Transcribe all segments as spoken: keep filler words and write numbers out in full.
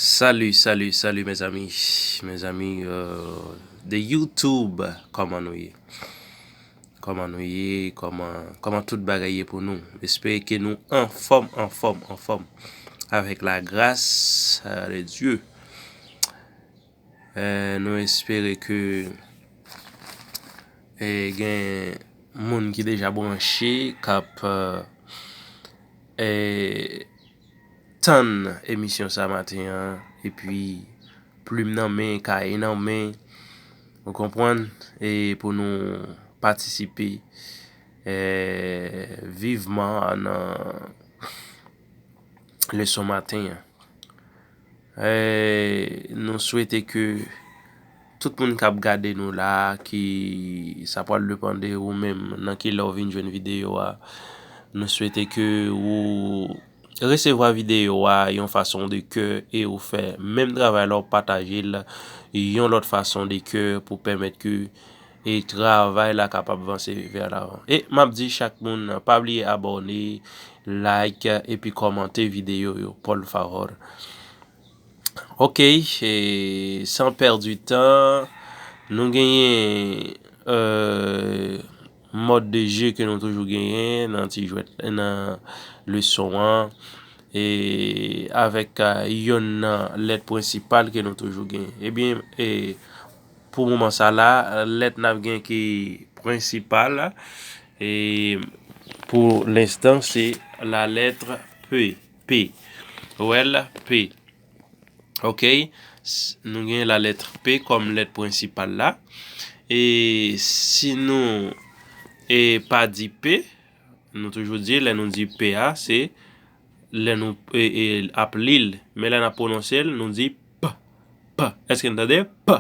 Salut, salut, salut mes amis, mes amis euh, de YouTube, kòman nou ye? Kòman nou ye? Kòman, kòman tout bagay ye pou nou? Espere ke nou anfòm, anfòm, anfòm. Avèk la gras euh, de Dye. Euh, nou espere ke e gen moun ki deja branche, k ap euh, e, tann emisyon sa maten an, epi plim nan men, kaye nan men, ou konprann, e pou nou patisipe e, vivman nan leson maten an. E, nou swete ke tout moun k ap gade nou la, ki sa pral depann de ou menm nan ki lè w vin jwenn videyo a. Nou swete ke ou resevwa videyo a yon fason de kè e ou fè menm travay la, ou pataje l yon lòt fason de kè pou pèmèt ke e travay la kapab vanse vè lavan. E m ap di chak moun, pa bliye abòne, like, epi kòmante videyo yo, por favor. Ok, e, san pèdi tan, nou genyen euh, mòd de je ke nou toujou genyen nan ti jwèt, nan leson an, e avèk euh, yonn nan lèt prensipal ke nou toujou genyen. Ebyen, e, pou moman sa la, lèt n ap gen ki prensipal, e pou lenstan, se la lettre P. P. Ou wè l, P. Ok, s- nou gen la lettre P kòm lèt prensipal la. E si nou e pa di P, nou toujou di, lè nou di P a, se lè nou e, e, ap li l. Men lè n ap pwononse l, nou di P, P. Èske n tande? P,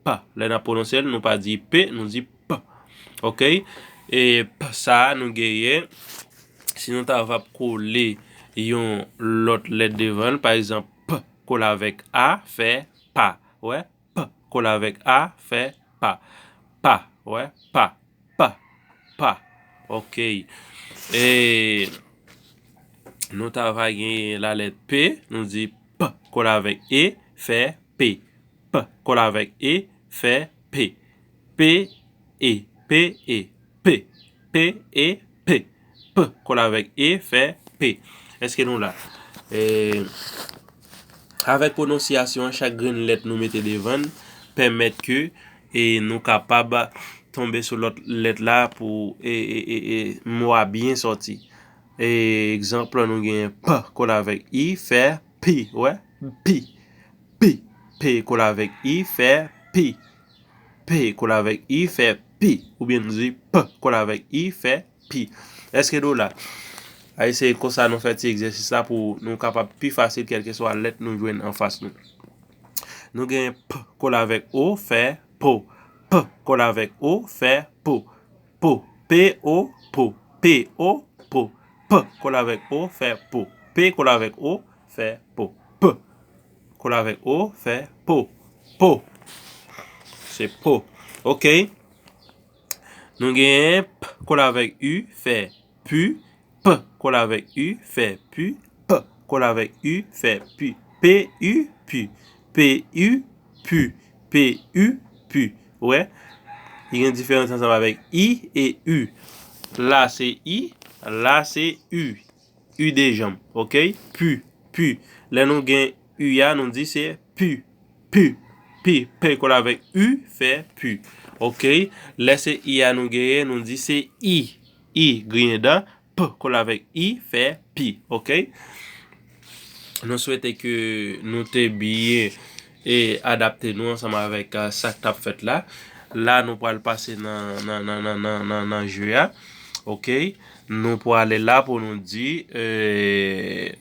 P. Lè n ap pwononse l, nou pa di P, nou di P. Ok? E P sa a, nou genyen, si nou ta va kole yon lòt lèt devan l, pa egzanp, P kole avèk A, fè pa. Wè? P kole avèk A, fè pa. Pa. Wè? Pa. Pa. Pa. Ok. E nou ta va gen la lèt P, nou di P kole avèk E, fè pe. P kole avèk E, fè pe. P, E, P, E, pe. P, E, pe. P kole avèk E, fè pe. Èske nou la? E, avèk pwononsyasyon an, chak grenn lèt nou mete devan l pèmèt ke e nou kapab tonbe sou lòt lèt la pou e, e, e, e mo a byen sòti. E, egzanp, nou gen P kole avèk I, fè pi, wè, pi, pi. P kole avèk I, fè pi. P kole avèk I, fè pi. Oubyen nou di P kole avèk I, fè pi. Èske nou la? Ay, se konsa nou fè ti egzèsis la pou nou kapab pi fasil, kèlkeswa lèt nou jwenn anfas nou. Nou gen P kole avèk O, fè po. P kole avèk O, fè po. Po. P, O, po. P, O, po. P kole avèk O, fè po. P kole avèk O, fè po. P kole avèk O, fè po. Po. Se po. Ok. Nou genyen P kole avèk U, fè pu. P kole avèk U, fè pu. P kole avèk U, fè pu. P, U, pu. P, U, pu. P, U, pu. Ou wè? Li gen diferans ansanm avèk I e U. La se I, la se U. U de janm, ok? Pu, pu. Lè nou gen U a, nou di se pu, pu, pu. P kole avèk U, fè pu. Ok? Lè se I a nou genyen, nou di se I. I, griyen dan. P kole avèk I, fè pi. Ok? Nou swete ke nou te byen e adapte nou ansanm avèk ah, sa k t ap fèt la. La, nou pral pase nan, nan, nan, nan, nan, nan, nan je a. Ok? Nou prale la pou nou di eh,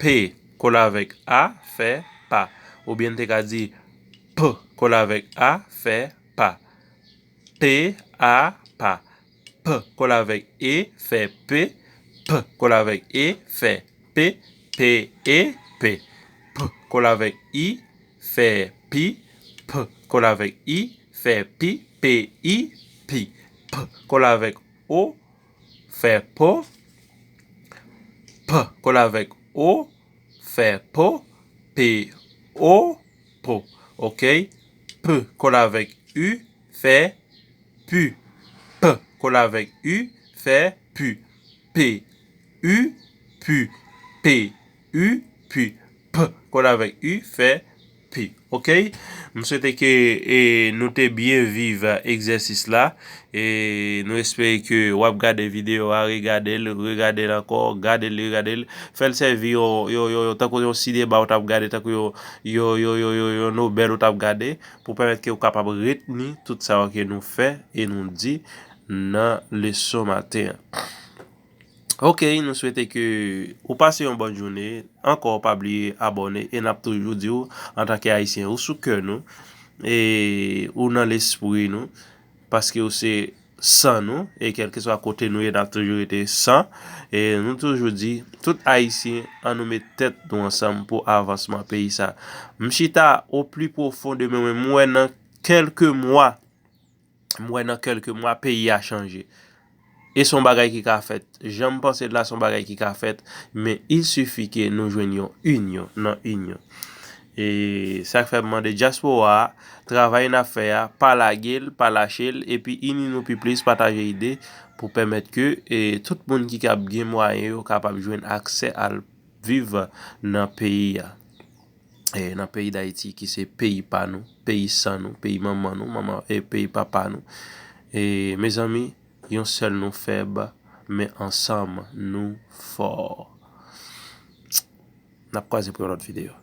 P kole avèk A, fè pa. Oubyen n te ka di P kole avèk A, fè pa. P, A, pa. P kole avèk E, fè pe. P kole avèk E, fè pe. P, E, pe. P kole avèk I, fè pi. P kole avèk I, fè pi. P, I, pi. P kole avèk O, fè po. P kole avèk O, fè po. P, O, po. Ok? P kole avèk U, fè pu. P kole avèk U, fè pu. P, U, pu. P, U, pu. P kole avèk U, fè pu. Ok? M swete ke e, nou te byen viv egzèsis la. E nou espere ke w ap gade videyo a, regade l, regade l ankò, gade l, regade l. Fè l sèvi yon, yon, yon, yon, tankou yon sinema w t ap gade, tankou yon, yon, yon, yon, yon, yon nobèl w t ap gade, pou pèmèt ke w kapab retni tout sa yo ke nou fè e nou di nan leson maten an. Ok, nou swete ke ou pase yon bòn jounen. Ankò, pa bliye abòne e n ap toujou di w, antanke Ayisyen, ou sou kè nou, e ou nan lespri nou, paske ou se san nou, e kèlkeswa kote nou ye, n ap toujou rete san. E nou toujou di, tout Ayisyen, ann nou met tèt nou ansanm pou avansman peyi sa. M chita o pli pwofon de mwen, mwen, m wè nan kèlke mwa, m wè nan kèlke mwa, peyi a chanje. E se yon bagay ki ka fèt. Jan m panse l la, se yon bagay ki ka fèt, men il sifi ke nou jwenn yon inyon nan inyon. E sa k fè m mande dyaspora a, travay n ap fè a, pa lage l, pa lache l, epi ini nou pi plis, pataje ide pou pèmèt ke e, tout moun ki ap gen mwayen yo kapab jwenn aksè al viv nan peyi a. E, nan peyi Dayiti ki se peyi pa nou, peyi san nou, peyi manman nou, manman, e peyi papa nou. E, mezanmi, yon sèl nou fèb, men ansanm nou fò. N ap kwaze pou yon lòt videyo.